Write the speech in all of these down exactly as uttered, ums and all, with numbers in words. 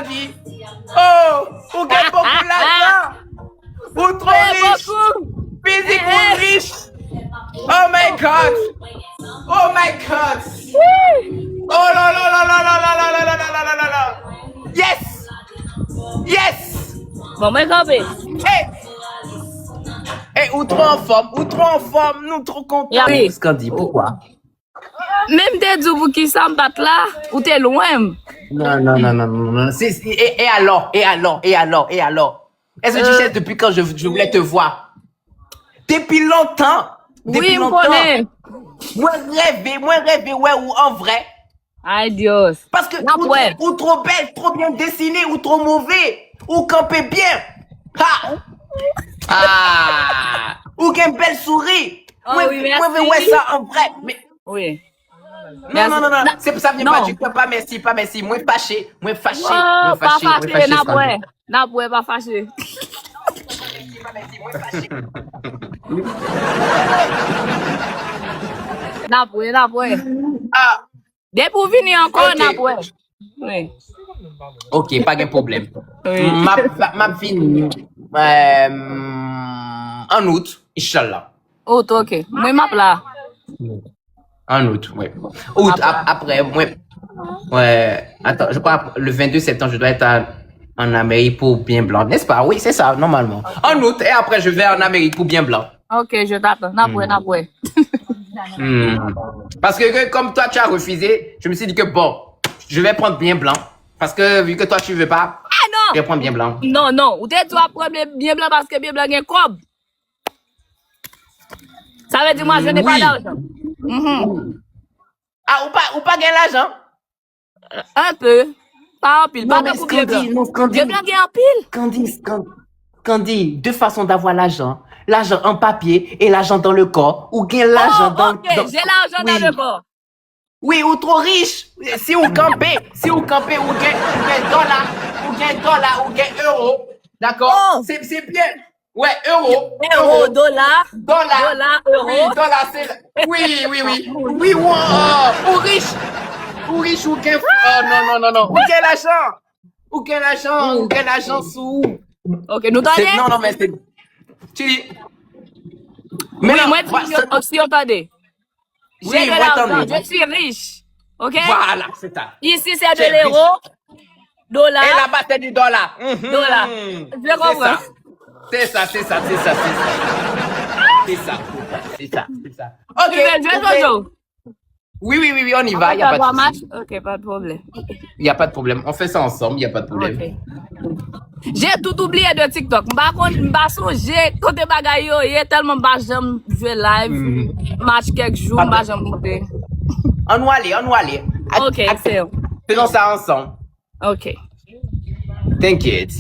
Kandy. Oh, ou gen bokou lajan. Ou twò rich. Fizik ou rich. Oh my God. Oh my God. Oh la la la la la la la la la la la la la la. Yes. Yes. Bon, mwen kanpe. Hey. Hey, ou twò anfòm, ou twò anfòm, nou twò kontan. Yawi. Scandy, poukwa? Menm te di w pou ki sa m pa t la, ou te lwen m. Non, non, non, non, non, non. C'est- Et, et alors, et alors, et alors, et alors? Est-ce que tu sais depuis quand je, je voulais te voir? Depuis longtemps. Depuis Wi, m longtemps. Konnen. Mwen reve, mwen reve wè ou an vrè. Ay, Dios. Paske N ap ou, wè. Ou twò bèl, twò byen desine, ou twò move, ou kanpe byen. Ha! Ah! Ou gen bèl souri. Oh, Mwen wi, mwen vle mèsi. Wè sa an vrè. Men Wi. Non, non, non, non, Na- se pou sa m vin non. Pa di pa mèsi, pa mèsi. Mwen fache, mwen fache, Wow, mwen pa fache, mwen fache, fache. N ap wè. N ap wè, pa fache. N ap wè, n ap wè. Ah, Depi w vini ankò, Ok. N ap wè. Wi. Ok, pa gen pwoblèm. Wi. M ap, m ap vini euh, an out, inshallah. Out, ok. Mwen, m ap la. En août, oui. Août, ap- après, moi, ouais, attends, je crois le vingt-deux septembre, je dois être à- en Amérique pour bien blanc, n'est-ce pas? Oui, c'est ça, normalement. En août, et après, je vais en Amérique pour bien blanc. Ok, je t'attends. N ap wè, n ap wè. Hmm. Parce que, que comme toi, tu as refusé, je me suis dit que bon, je vais prendre bien blanc. Parce que vu que toi, tu veux pas, Ah non! Je vais prendre bien blanc. Non, non. Ou te di w ap pran byen blan paske byen blan gen kòb. Ça veut dire, moi, je n'ai pas Oui. D'argent. Mhm. Ah, ou pas, ou pas gagner l'argent? Un peu. Pa anpil. Pa Non, mais tankou byen blan. Scandy, non, Scandy. Byen blan gen anpil. Scandy, Scan- Scandy, deux façons d'avoir l'argent. L'argent en papier et l'argent dans le corps. Ou gain l'argent Oh, dans, ok. dans- J'ai l'argent dans Oui. Le corps. Oui, ou trop riche. Si ou campé, si ou campé, ou gain, ou gain dollar, ou gain dollar, ou gain euro. D'accord? Oh. C'est, c'est bien. Ouais, euro. Euro, dola, Dollar. Dola, euro. Oui, dollar, c'est. Oui, oui, oui. Oui, ou, euh, ou riche. Ou riche, ou gain. Oh, non, non, non, non. Ou gain l'argent. Ou gain l'argent, ou gain l'argent sou. Ok, nou C'est- tande? Non, non, mais c'est. Tu dis. Wi, mwen di yo, si yo tande. Oui, J'ai de mwen l'argent, tande. Je suis riche. Ok? Voilà, c'est ça. Ici, c'est de J'ai l'euro, dollar, Et là-bas, c'est du dollar. Mhm. Dollar. Je comprends. C'est ça, c'est ça, c'est ça, c'est ça. C'est ça, c'est ça, c'est ça. Ok, Tu veux jouer, ok. Jojo? Oui, oui, oui, oui, on y va, il n'y a pas de souci. Ok, pas de problème. Il n'y a pas de problème. On fait ça ensemble, il n'y a pas de problème. Ok. J'ai tout oublié de TikTok. M pa konn, m pa sonje kote bagay yo ye, tèlman m pa janm jwe live, Hmm. match kèk jou, m pa janm monte. On va aller, on va aller. Att- Ok, att- c'est bon. Faisons ça ensemble. Ok. T'inquiète.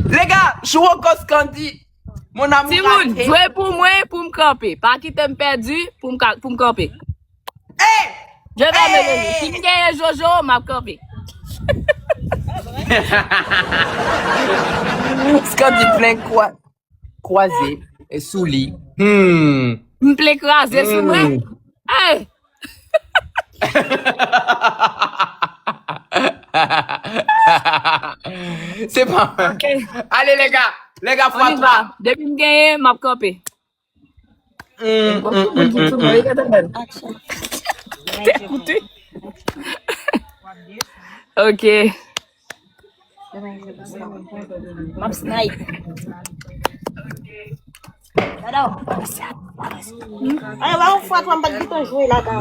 Les gars, je suis au Coscandi. Mon amour Timoun, raté. Jwe pou mwen, pou m kanpe. Pa kite m pèdi, pou m ka- pou m kanpe. Hey! Je vais Hey! mener. Si m genyen Jojo, m ap kanpe. Scandy plen kwa- kwaze e sou li. Hmm. M plen kraze sou mwen. Hey! C'est pas mal. Ok. Allez, les gars. Les gars, On fois y trois. Va. Depi m genyen, m ap kanpe. Hmm, hmm, hmm, hmm, hmm. Te koute. Ok. M ap snipe. Ayo, ba yon fwa twa m pa t gentan jwe ladan.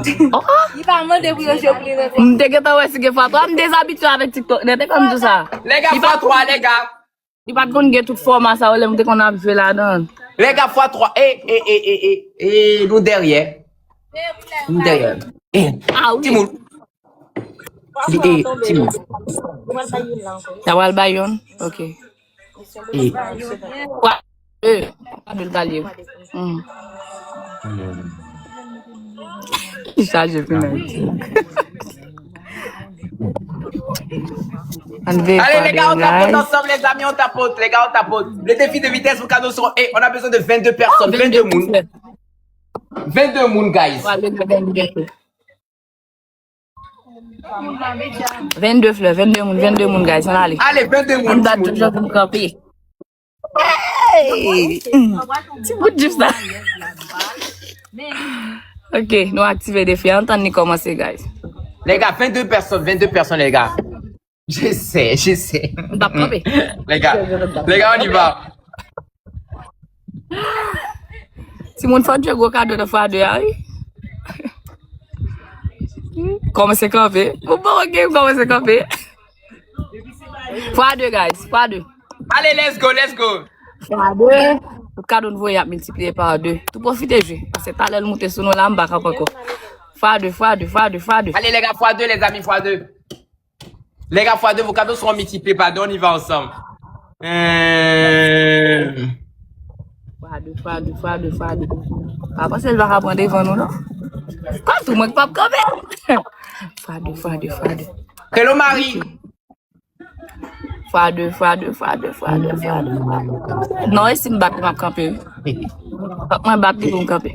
Li pa mande pou yo jwe pou li menm. M te gentan wè si gen fwa twa. M dezabitye avèk TikTok nèt, e kòm di sa. Les gars, fois trois, les gars. Li pa t konn gen tout fòma sa yo lè m te konn ap jwe ladan. Les gars, fois trois. Eh, eh, eh, eh, eh, eh, nou dèyè. Nou dèyè. Eh, Ah oui. Timoun. Eh, Timoun. Sa pral bay yon? Ok. Eh. Kwa? Eh, pa de l kalye. Hmm. Chaje pou mwen. Allez, les gars, on tapote ensemble, les amis, on tapote, les gars, on tapote. Le défi de vitesse, vos cadeaux seront. Eh, on a besoin de vingt-deux personnes, vingt-deux moun. Vingt-deux moun, guys. Vennde flè, vennde moun, vennde moun, guys, ann ale. Ale, vennde moun. Ann bat tout jan pou m kanpe. Hey! Ti bout jif sa. Ok, nou aktive defi a. Ann tann li kòmanse, guys. Les gars, vennde pèsòn, vennde pèsòn, les gars. Je sais, je sais. M p ap kanpe. Les gars, les gars, on y va. Timoun, fò Dye gwo kado nan fwa de a, wi. Kòmanse kanpe. Ou bon, ok, ou kòmanse kanpe. Fwa de, guys, fwa de. Allez, let's go, let's go. Fwa de. Tout kado n voye ap miltipliye pa de. Tou pwofite jwe. Paske talè l moute sou nou la, m pa kanpe ankò. Fwa de, fwa de, fwa de, fwa de. Allez, les gars, fois deux, les amis, fois deux. Les gars, fois deux, vos cadeaux seront multipliés par deux, on y va ensemble. Euh... Fwa de, fwa de, fwa de, fwa de. Pa panse l pa ka pran devan nou, non. Kòm tou mwen k p ap kanpe. Fwa de, fwa de, fwa de. Hello, Marie. Fwa de, fwa de, fwa de, fwa de, fwa de. Non, e si m bat li, m ap kanpe, wi. Fòk mwen bat li pou m kanpe.